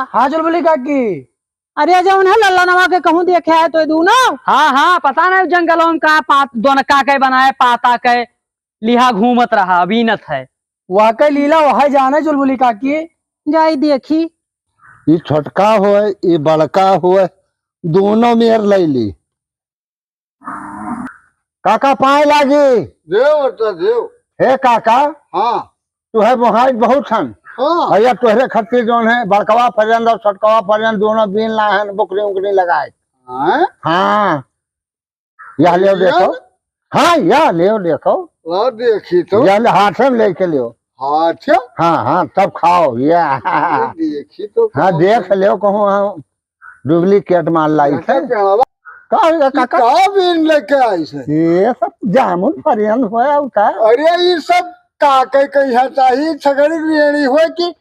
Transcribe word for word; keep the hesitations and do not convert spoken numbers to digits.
हाँ चुलबुली काकी। अरे जौन है लल्लनवा के कहूँ देखे है तो दूनो। हाँ हाँ, पता नहीं जंगलों में का पात दोनका के बनाए पाता के लिहा घूमत रहा, बीनत है। वह के लीला वह जाने चुलबुली काकी। जाई देखी। ई छोटका होय, ई बड़का होय, दोनों मेर लैली। काका पाए लागी। देव बच्चा देव। हे काका। हाँ। तू है मोहाइज बहुत हन। हाँ। भैया तोहरे खातिर जौन है बड़कवा फरियन और छोटकवा फरियन दोनों बीन ला है बुकरी उकरी लगाए। हाँ। हाँ। यह ले देखो। हाँ, यह ले देखो। ला देखी तो। यह ले हाथे में लेके लियो। हाथे? हाँ, हाँ, तब खाओ, या। ये देखी तो हाँ, का देख लियो, कहूँ हम डुप्लीकेट माल लाई थे। का होगा काका? का बीन लेके आई से? ये सब जामुन फरियन होया उता। अरे, ये सब काके कहिया चाही, छगड़ी रेड़ी होय कि